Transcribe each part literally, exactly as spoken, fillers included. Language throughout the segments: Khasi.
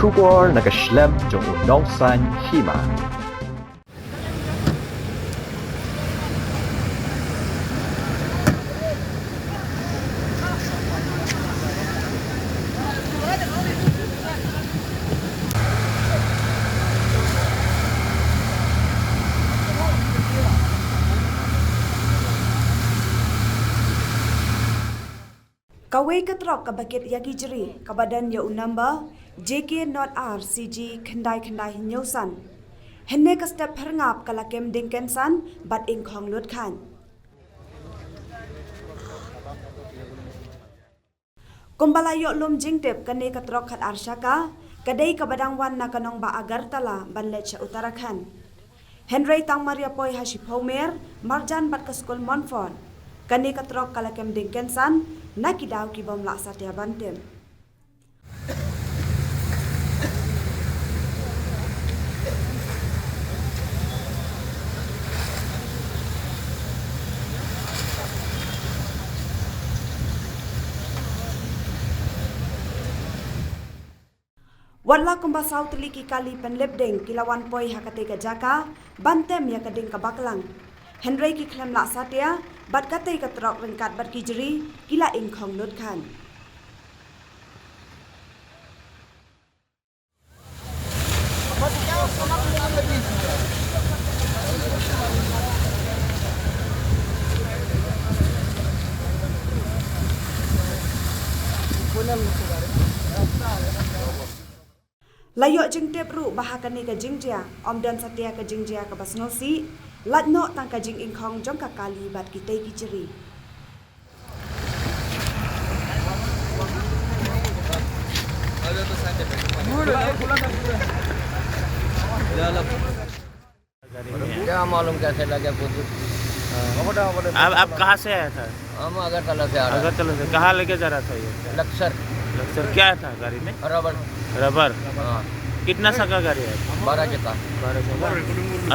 Khubor na ka shlem jong u nongsan hima. Kawei ka trok kaba kit ïa ki jri kaba don ïa u number J K not R C G khyndai khyndai hynñiew san. Hynne ka step pyrngap ka la kem ding kynsan bad ingkhong lut khan. Kumba la ïoh lum jingtip, kane ka trok khat ar shaka ka dei kaba dang wan na ka nongbah Agartala ban leit sha Uttarakhand. Hynrei tang mar ïa poi ha shiphew mer marjan bad ka skul Montfort, kane ka trok ka la kem ding kynsan na ki daw ki bym lah satia ban tim. Wat la kumba saw tylli ki kali pynlip ding ki la wan poi ha katei ka jaka ban tem ïa ka ding ka baklang. Hynrei ki khlem lah satia bad katei ka trok ryngkat bad ki jri ki la ingkhong lut khan. La ïoh jingtip ruh ba ha kane ka jingjia ym don satia ka jingjia kaba sngewsih, lait noh tang ka jingingkhong jong ka kali bad kitei ki jri. क्या मालूम कैसे लगे कुछ। आप आप कहाँ से आया था? हम अगरतला से आ रहे हैं। अगरतला से। कहाँ लेके जा रहा था ये? लक्सर। लक्सर। क्या था गाड़ी में? रबर। रबर। हाँ। कितना चक्का गाड़ी है? बारह चक्का। बारह चक्का।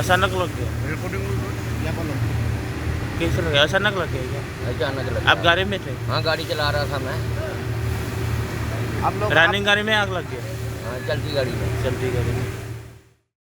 अचानक लग गया। कैसे लग गया? अचानक लग गया क्या? अचानक लग आप गया। गाड़ी में थे? हाँ, गाड़ी चला रहा था मैं। रनिंग गाड़ी में आग लग गया? हाँ, चलती गाड़ी में। चलती गाड़ी में।